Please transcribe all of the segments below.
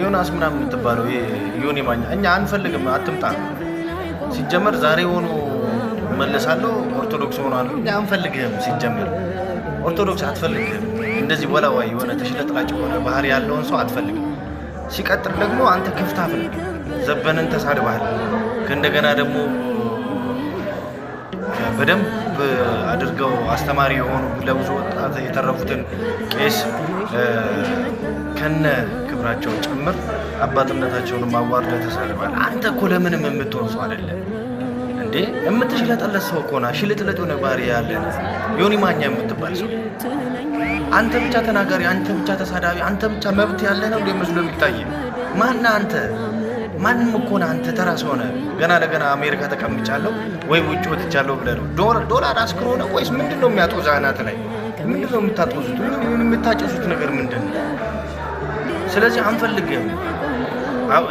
ዮናስ ምናምን የምትባለው ዮኒ ማኛ እኛ አንፈልግም፣ አትምጣ። ሲጀመር ዛሬ ሆኖ መለሳለሁ ኦርቶዶክስ ሆኗለሁ። እኛ አንፈልግህም። ሲጀመር ኦርቶዶክስ አትፈልግህም። እንደዚህ ወላዋይ የሆነ ተሽለጥላጭ የሆነ ባህሪ ያለውን ሰው አትፈልግም። ሲቀጥል ደግሞ አንተ ክፍታፍ ነህ። ዘበንን ተሳድበሃል። ከእንደገና ደግሞ በደንብ አድርገው አስተማሪ የሆኑ ለብዙ ወጣት የተረፉትን ቄስ ከነ ክብራቸው ጭምር አባትነታቸውን አዋርደህ ተሳድበሃል። አንተ እኮ ለምንም የምትሆን ሰው አይደለም እንዴ! የምትሽለጠለጥ ሰው እኮ ነህ። ሽልጥልጥ የሆነ ባህሪ ያለ ዮኒ ማኛ የምትባል ሰው አንተ ብቻ ተናጋሪ፣ አንተ ብቻ ተሳዳቢ፣ አንተ ብቻ መብት ያለ ነው እንደ መስሎ የሚታይ ማነህ አንተ? ማንም እኮ ነህ አንተ፣ ተራ ሰው ነህ። ገና ለገና አሜሪካ ተቀምጫለሁ ወይ ውጭ ወጥቻለሁ ብለህ ነው። ዶላር አስክሮ ነው ወይስ ምንድን ነው የሚያጦዝህ? አናት ላይ ምንድን ነው የምታጦዙት? የምታጨሱት ነገር ምንድን ነው? ስለዚህ አንፈልግህም።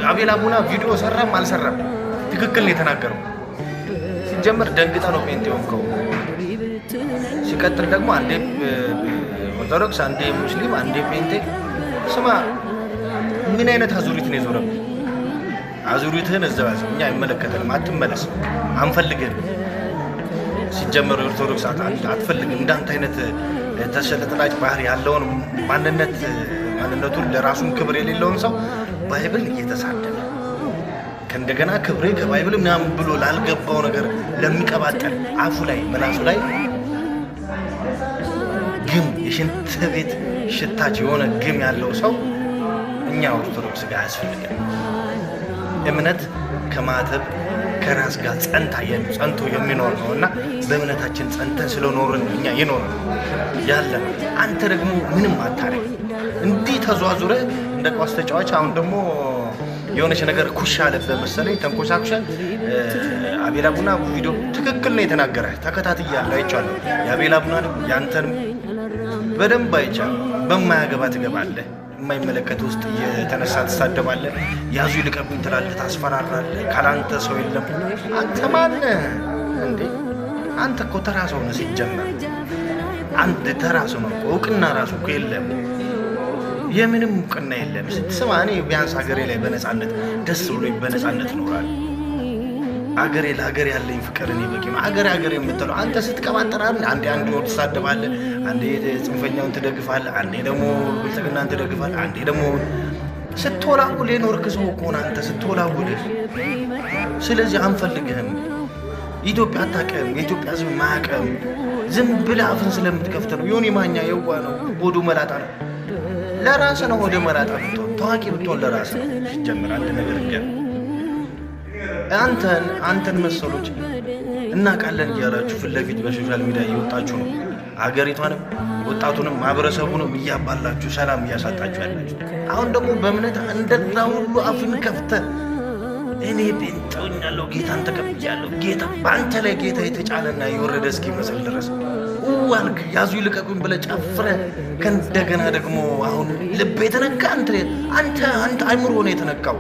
አቤል አቡና ቪዲዮ ሰራም አልሰራም ትክክል ነው የተናገረው። ሲጀመር ደንግጠ ነው ጴንጤ የሆንከው። ሲቀጥል ደግሞ አንዴ ኦርቶዶክስ፣ አንዴ ሙስሊም፣ አንዴ ጴንጤ። ስማ፣ ምን አይነት አዙሪት ነው የዞረብህ? አዙሪትህን እዛው ያዘው። እኛ አይመለከተንም። አትመለስ፣ አንፈልግህም። ሲጀመር ኦርቶዶክስ አትፈልግም። እንዳንተ አይነት ተሸለጥላጭ ባህሪ ያለውን ማንነት ማንነቱን ለራሱን ክብር የሌለውን ሰው Bible እየተሳደበ ከእንደገና ክብሬ ከ Bible ምናምን ብሎ ላልገባው ነገር ለሚቀባጠል አፉ ላይ ምላሱ ላይ ግም የሽንት ቤት ሽታች የሆነ ግም ያለው ሰው እኛ ኦርቶዶክስ ጋር አያስፈልግም። እምነት ከማተብ ከራስ ጋር ጸንታ ጸንቶ የሚኖር ነው እና በእምነታችን ጸንተን ስለኖርን ነው እኛ የኖርን ያለ ነው። አንተ ደግሞ ምንም አታረግ። እንዲህ ተዟዙረ እንደ ኳስ ተጫዋች አሁን ደግሞ የሆነች ነገር ኩሽ አለበት መሰለኝ ተንኮሻኩሸ። አቤል አቡና ቪዲዮ ትክክል ነው የተናገረ፣ ተከታትያለሁ፣ አይቼዋለሁ። የአቤል አቡናንም ያንተንም በደንብ አይቻለሁ። በማያገባ ትገባለህ፣ የማይመለከት ውስጥ እየተነሳ ትሳደባለህ፣ ያዙ ይልቀቁኝ ትላለህ፣ ታስፈራራለህ። ካላንተ ሰው የለም። አንተ ማነህ እንዴ? አንተ እኮ ተራ ሰው ነህ ሲጀመር። አንድ ተራ ሰው ነው እኮ፣ እውቅና ራሱ እኮ የለም። የምንም እውቅና የለም። ስትስማ እኔ ቢያንስ ሀገሬ ላይ በነፃነት ደስ ብሎኝ በነፃነት እኖራለሁ። አገሬ ለሀገሬ ያለኝ ፍቅር እኔ በቂ ነው። አገሬ አገሬ የምትለው አንተ ስትቀባጠር አንዴ አንድ ወር ትሳደባለህ፣ አንዴ ጽንፈኛውን ትደግፋለህ፣ አንዴ ደግሞ ብልጽግናን ትደግፋለህ፣ አንዴ ደግሞ ስትወላውል የኖርክ ሰው እኮ ነህ አንተ ስትወላውል። ስለዚህ አንፈልግህም። ኢትዮጵያ አታውቅም፣ የኢትዮጵያ ሕዝብ ማያውቅም። ዝም ብለህ አፍን ስለምትከፍት ነው። ዮኒ ማኛ የዋ ነው፣ ሆዱ መላጣ ነው። ለራስህ ነው ሆደ መላጣ ብትሆን ታዋቂ ብትሆን ለራስህ ነው። ሲጀምር አንድ ነገር እንገር አንተን መሰሎች እናውቃለን እያላችሁ ፊት ለፊት በ social media እየወጣችሁ ነው አገሪቷንም ወጣቱንም ማህበረሰቡንም እያባላችሁ ሰላም እያሳጣችሁ ያላችሁ። አሁን ደግሞ በእምነት እንደዛ ሁሉ አፍን ከፍተህ እኔ ጴንጤ ሆኛለሁ፣ ጌታን ተቀብያለሁ፣ ጌታ በአንተ ላይ ጌታ የተጫነና የወረደ እስኪመስል ድረስ አልክ። ያዙ ይልቀቁኝ ብለህ ጨፍረህ ከእንደገና ደግሞ አሁን ልብ የተነካ አንተ አንተ አንተ አይምሮ ነው የተነካው።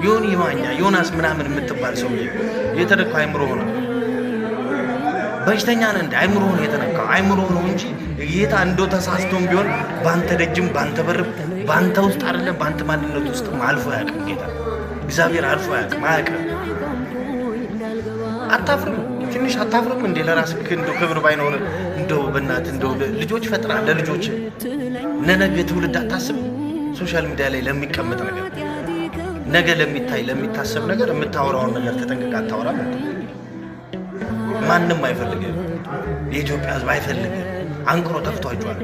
ዮኒ ማኛ ዮናስ ምናምን የምትባል ሰውዬ የተነካው አይምሮ ነው። በሽተኛ ነህ እንደ አይምሮ ነው የተነካው። አይምሮ ነው እንጂ ጌታ እንደው ተሳስቶም ቢሆን በአንተ ደጅም በአንተ በርም በአንተ ውስጥ አይደለም በአንተ ማንነት ውስጥም አልፎ አያውቅም ጌታ እግዚአብሔር አልፎ አያውቅም አያውቅም። አታፍርም? ትንሽ አታፍርም እንዴ? ለራስህ እንደው ክብር ባይኖር እንደው በእናትህ እንደው ልጆች ፈጥራ ለልጆች ለነገ ትውልድ አታስብም? Social media ላይ ለሚቀመጥ ነገር ነገ ለሚታይ ለሚታሰብ ነገር የምታወራውን ነገር ተጠንቅቀህ አታወራም እንዴ? ማንም አይፈልግም። የኢትዮጵያ ሕዝብ አይፈልግም። አንቅሮ ተፍቷቸዋል።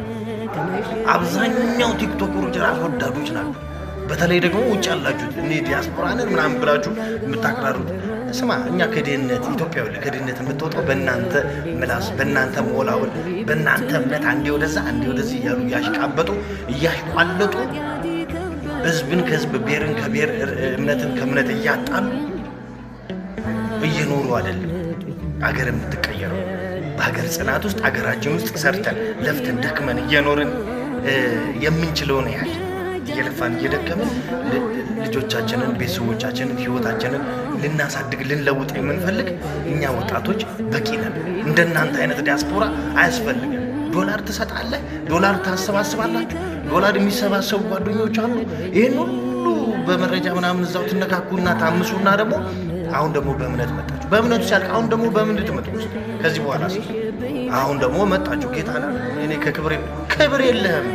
አብዛኛው ቲክቶከሮች ራስ ወዳዶች ናቸው። በተለይ ደግሞ ውጭ ያላችሁት እኔ ዲያስፖራ ነን ምናምን ብላችሁ የምታቅራሩት፣ ስማ፣ እኛ ከድህነት ኢትዮጵያ ከድህነት የምትወጣው በእናንተ ምላስ፣ በእናንተ መወላወል፣ በእናንተ እምነት አንዴ ወደዛ አንዴ ወደዚህ እያሉ እያሽቃበጡ እያሽቋለጡ ህዝብን ከህዝብ፣ ብሔርን ከብሔር፣ እምነትን ከእምነት እያጣሉ እየኖሩ አይደለም አገር የምትቀየረው። በሀገር ጽናት ውስጥ አገራችን ውስጥ ሰርተን ለፍተን ደክመን እየኖርን የምንችለውን ያህል እየለፋን እየደከምን ልጆቻችንን፣ ቤተሰቦቻችንን፣ ህይወታችንን ልናሳድግ ልንለውጥ የምንፈልግ እኛ ወጣቶች በቂ ነን። እንደናንተ አይነት ዲያስፖራ አያስፈልግም። ዶላር ትሰጣለህ፣ ዶላር ታሰባስባላችሁ። ዶላር የሚሰባሰቡ ጓደኞች አሉ። ይህን ሁሉ በመረጃ ምናምን እዛው ትነካኩና ታምሱና ደግሞ አሁን ደግሞ በእምነት መጣችሁ። በእምነቱ ሲያልቅ አሁን ደግሞ በምን ልትመጡ ውስጥ ከዚህ በኋላ አሁን ደግሞ መጣችሁ። ጌታ እኔ ከክብር ክብር የለህም።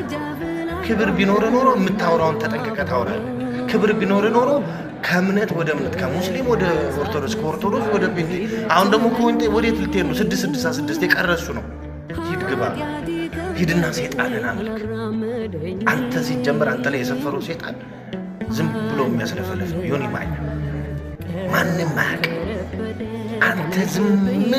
ክብር ቢኖር ኖሮ የምታወራውን ተጠንቅቀህ ታወራለህ። ክብር ቢኖር ኖሮ ከእምነት ወደ እምነት፣ ከሙስሊም ወደ ኦርቶዶክስ፣ ከኦርቶዶክስ ወደ ጴንጤ፣ አሁን ደግሞ ከወንጤ ወዴት ልትሄድ ነው? 666 የቀረሱ ነው። ሂድ ግባ፣ ሂድና ሴጣንን አምልክ። አንተ ሲጀምር አንተ ላይ የሰፈረው ሴጣን ዝም ብሎ የሚያስለፈልፍ ነው። ዮኒ ማኛ ማንም አያውቅም። አንተ ዝም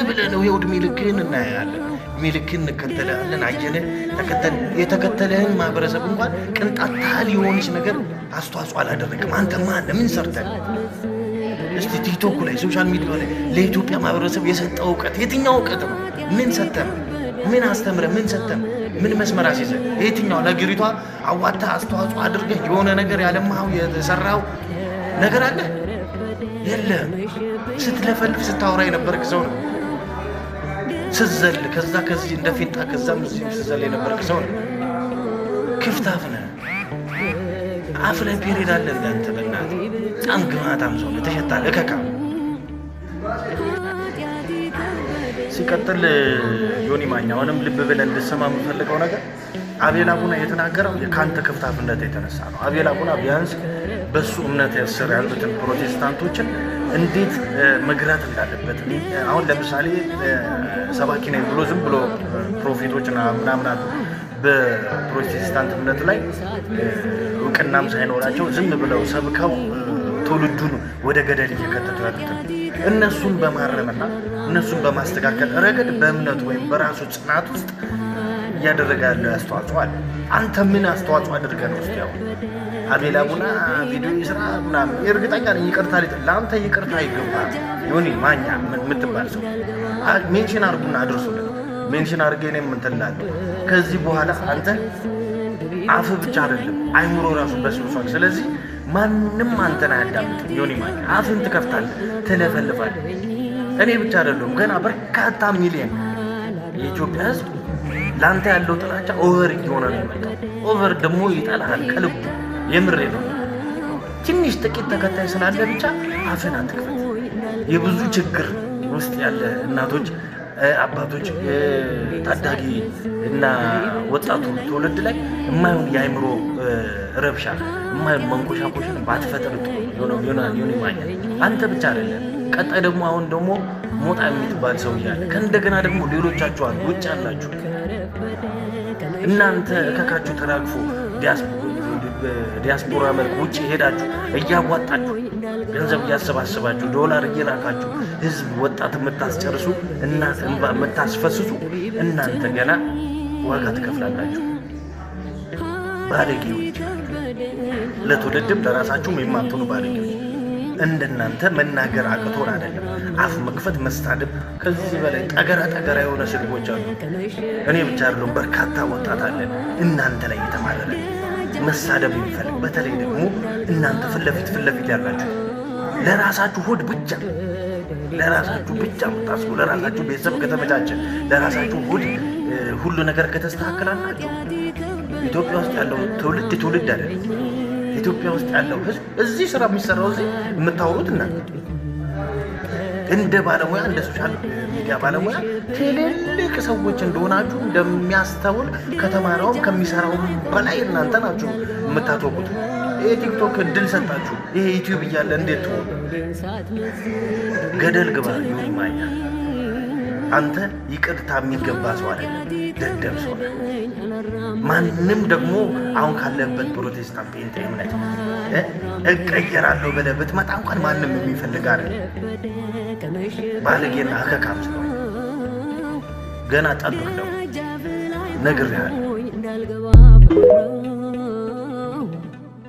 ብለህ ነው። ይኸው ዕድሜ ልክህን እናያለን፣ ዕድሜ ልክህን እንከተልሃለን። አየንህ፣ ተከተል የተከተለህን ማህበረሰብ እንኳን ቅንጣት ታህል የሆነች ነገር አስተዋጽኦ አላደረግም። አንተ ማን ምን ሰርተህ? እስቲ ቲክቶክ ላይ social media ላይ ለኢትዮጵያ ማህበረሰብ የሰጠው እውቀት የትኛው እውቀት ነው? ምን ሰጠህ? ምን አስተምረህ? ምን ሰጠህ? ምን መስመር አስይዘህ? የትኛው ለአገሪቷ አዋጥተህ አስተዋጽኦ አድርገህ የሆነ ነገር ያለማኸው የሰራው ነገር አለ? የለም። ስትለፈልፍ ስታወራ የነበርክ ሰው ነው። ስትዘል ከዛ ከዚህ እንደ ፊንጣ ከዛም እዚህ ስትዘል የነበርክ ሰው ነው። ክፍታፍ ነህ። አፍ ላይ period አለ እንዳንተ። በእናትህ በጣም ግማታም ሰው ነህ። ተሸታለህ፣ እከካ። ሲቀጥል ዮኒ ማኛ አሁንም ልብ ብለህ እንድትሰማ የምፈልገው ነገር አቤል አቡና የተናገረው ከአንተ ክፍታፍነት የተነሳ ነው። አቤል አቡና ቢያንስ በሱ እምነት ስር ያሉትን ፕሮቴስታንቶችን እንዴት መግራት እንዳለበት፣ አሁን ለምሳሌ ሰባኪ ነኝ ብሎ ዝም ብሎ prophet ኦች ምናምን አሉ። በፕሮቴስታንት እምነት ላይ እውቅናም ሳይኖራቸው ዝም ብለው ሰብከው ትውልዱን ወደ ገደል እየከተቱ ያሉትን እነሱን በማረምና እነሱን በማስተካከል ረገድ በእምነቱ ወይም በራሱ ጽናት ውስጥ እያደረገ ያለው አስተዋጽኦ አለ። አንተ ምን አስተዋጽኦ አድርገህ ነው? እስኪ አሁን አቤል አቡና ቪዲዮ ይስራ ምናምን፣ እርግጠኛ ነኝ ይቅርታ ለአንተ ይቅርታ ይገባል። ዮኒ ማኛ የምትባል ሰው mention አድርጉና አድርሱልን። Mention አድርጌ እኔም እንትን እላለሁ። ከዚህ በኋላ አንተ አፍ ብቻ አይደለም አይምሮ ራሱ በስብሷል። ስለዚህ ማንም አንተን አያዳምጥም። ዮኒ ማኛ አፍን ትከፍታለህ፣ ትለፈልፋለህ። እኔ ብቻ አይደለሁም፣ ገና በርካታ ሚሊየን የኢትዮጵያ ሕዝብ ለአንተ ያለው ጥላቻ over እየሆነ ነው የመጣው። Over ደግሞ ይጠላሃል ከልቡ። የምሬ ነው። ትንሽ ጥቂት ተከታይ ስላለ ብቻ አፍን አትክፈት። የብዙ ችግር ውስጥ ያለ እናቶች፣ አባቶች፣ ታዳጊ እና ወጣቱ ትውልድ ላይ የማይሆን የአእምሮ ረብሻ፣ የማይሆን መንኮሻኮሽን ባትፈጥር ጥሩ ነው። ዮኒ ማኛ አንተ ብቻ አይደለም። ቀጣይ ደግሞ አሁን ደግሞ ሞጣ የምትባል ሰው እያለ ከእንደገና ደግሞ ሌሎቻችሁ አሉ ውጭ አላችሁ። እናንተ እከካችሁ ተራግፎ ዲያስፖራ መልክ ውጭ ሄዳችሁ እያዋጣችሁ ገንዘብ እያሰባሰባችሁ ዶላር እየላካችሁ ህዝብ ወጣት የምታስጨርሱ፣ እናት እንባ የምታስፈስሱ እናንተ ገና ዋጋ ትከፍላላችሁ። ባለጌዎች፣ ለትውልድም ለራሳችሁም የማትሆኑ ባለጌዎች። እንደናንተ መናገር አቅቶን አይደለም፣ አፍ መክፈት መሳደብ። ከዚህ በላይ ጠገራ ጠገራ የሆነ ስድቦች አሉ። እኔ ብቻ አይደለም፣ በርካታ ወጣት አለን እናንተ ላይ የተማረረ መሳደብ የሚፈልግ። በተለይ ደግሞ እናንተ ፊት ለፊት ፊት ለፊት ያላችሁ ለራሳችሁ ሆድ ብቻ፣ ለራሳችሁ ብቻ የምታስቡ፣ ለራሳችሁ ቤተሰብ ከተመቻቸ፣ ለራሳችሁ ሆድ ሁሉ ነገር ከተስተካከላላችሁ ኢትዮጵያ ውስጥ ያለው ትውልድ ትውልድ አይደለም። ኢትዮጵያ ውስጥ ያለው ህዝብ እዚህ ስራ የሚሰራው እዚህ የምታወሩት እናንተ እንደ ባለሙያ፣ እንደ social media ባለሙያ ትልልቅ ሰዎች እንደሆናችሁ እንደሚያስተውል ከተማረውም ከሚሰራውም በላይ እናንተ ናችሁ የምታተወቁት። ይሄ ቲክቶክ እድል ሰጣችሁ። ይሄ ዩቲዩብ እያለ እንዴት ትሆኑ? ገደል ግባ ዮኒ ማኛ። አንተ ይቅርታ የሚገባ ሰው አይደለም፣ ደደብ ሰው ነህ። ማንም ደግሞ አሁን ካለበት ፕሮቴስታንት ጴንጤ እምነት እቀየራለሁ ብለህ ብትመጣ እንኳን ማንም የሚፈልግ አይደለም። ባለጌና እከካም ስለሆነ ገና ጠብቅ ነው፣ ነግሬሃለሁ።